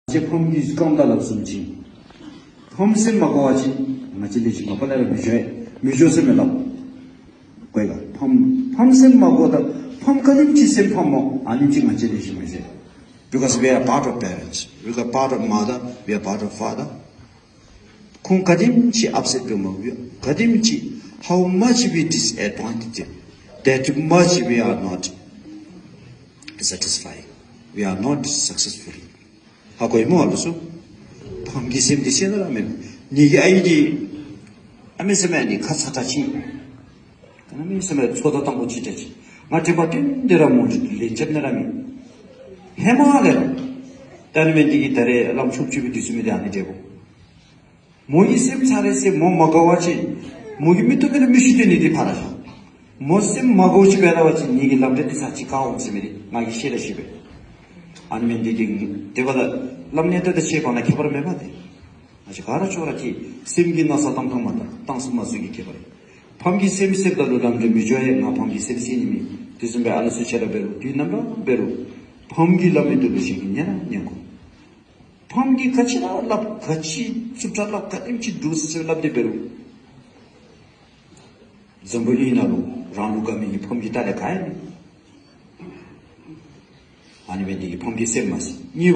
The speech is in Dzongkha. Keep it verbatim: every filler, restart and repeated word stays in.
ང་བཅས་ཕམ་གྱིས་རྐངམ་བརྡབ་སླབ་བཟུམ་ཅིག། ཕམ་སེམས་མ་དགའ་བ་ཅིན་ང་བཅས་ལས་ཅིག་མ་པ་ལས་ར་མི་འགྱོ་མི་འགྱོ་ཟེར་མི་སླབ། གོ་ཡི་ག། ཕམ་ཕམ་སེམས་མ་དགའཝ་ད་ཕམ་ག་དེམ་ཅིག་སེམས་ཕམ་སྨོ་ཨ་ནེམ་ཅིག་ང་བཅས་ལས་ཅིག་མི་འགྱོ། Because we are part of parents, we are part of mother, we are part of father. ཁོང་ག་དེམ་ཅིག་upset འབདཝ་སྨོ། ག་དེམ་ཅིག how much we disappointed them, that much we are not satisfied, we are not successful. ཧ་གོ་ཡི་སྨོ་ཨ་ལོ་སོ། ཕམ་གྱི་སེམས་འདི་ཤེས་ན་ར་མེད། ངེ་གི་ཨའི་འདི་ཨ་མི་སེམས་ཨ་ནི་ཁ་ཚ་དྲགས་ཅིག། ཨ་མི་སེམས་ཚོད་ལྟ་བཏང་དགོ་ཅི་དྲགས་ཅིག། ང་དྲན་པ་བཏོན་ཏེ་ར་མོ་ལན་རྐྱབ་ནི་ར་མེད། ཧེ་མ་ལས་ར། ད་ཨ་ནི་མི་འདི་གིས་ད་རེས་བླམ་ཆོསཔ་ཅིག་སྦེ་འདི་ཚུ་མི་འདི་ཨ་ནི་འདྲས་པོ། མོ་གི་སེམས་ཚ་རེ་སེམས་མོ་མ་དགའ་བ་ཅིན་མོ་གིས་མི་བཏུབ་མི་ར་མི་ཞུ་སྟེ་ནི་འདི་ཕར་ར་བཞག། མོ་སེམས་མ་དགའཝ་ཅིག་འབད་ར་བ་ཅིན་ངེ་གི་ལམ་འབྲས་འདི་ཚར་གཅིག་བཀག་འོང་ཟེར་མི་འདི་ང་གིས་ཤེས་ར་ཤེས་པས། ཨ་ནི་མི་འདི་གིས་དེ་འབདཝ་ད་བླམ་ནི་ད་ད་ཆོས་སྤང་ནི་ཁྱད་པར་མེད་པ་ཏེ། ང་བཅས་ག་ར་ཅོག་ར་འཐདཔ་སེམས་ཀྱི་ན་ཚ་བཏང་བཏངམ་ད་བཏང་ཚུགས་མ་ཚུགས་ཀྱི་ཁྱད་པར་རེ། ཕམ་གྱི་སེམས་སེལཝ་ད་ལུ་ལམ་འབྲས་མི་འགྱོ་ཡ། ང་ཕམ་གྱི་སེམས་སེལ་ནི་མེད། དེ་བཟུམ་སྦེ་ཨ་ལོ་སེ་ཆ་ར་འབད་རུང་དུས་ནམ་ར་འབད་རུང་ཕམ་གྱི་ལམ་མི་བཏུབ་ལུ་ཞིག་གི་ཉན་ར་ཉན་དགོ། ཕམ་གྱིས་ག་ཅི་ར་སླབ་ག་ཅི་རྩུབ་དྲགས་སླབ་ག་དེམ་ཅིག་སྡུག་ཟེར་སླབ་སྟེ་འབད་རུང་འཛམ་བུ་གླིང་ནང་ལུ་རང་ལུ་དགའ་མི་གི་ཕམ་གྱི་རྟགས་ལས་ག་ཡང་མེད། ཨ་ནི་འབད་ནི་འདི་གིས་ཕམ་གྱི་སེམས་མ་སེལ། གཉིས།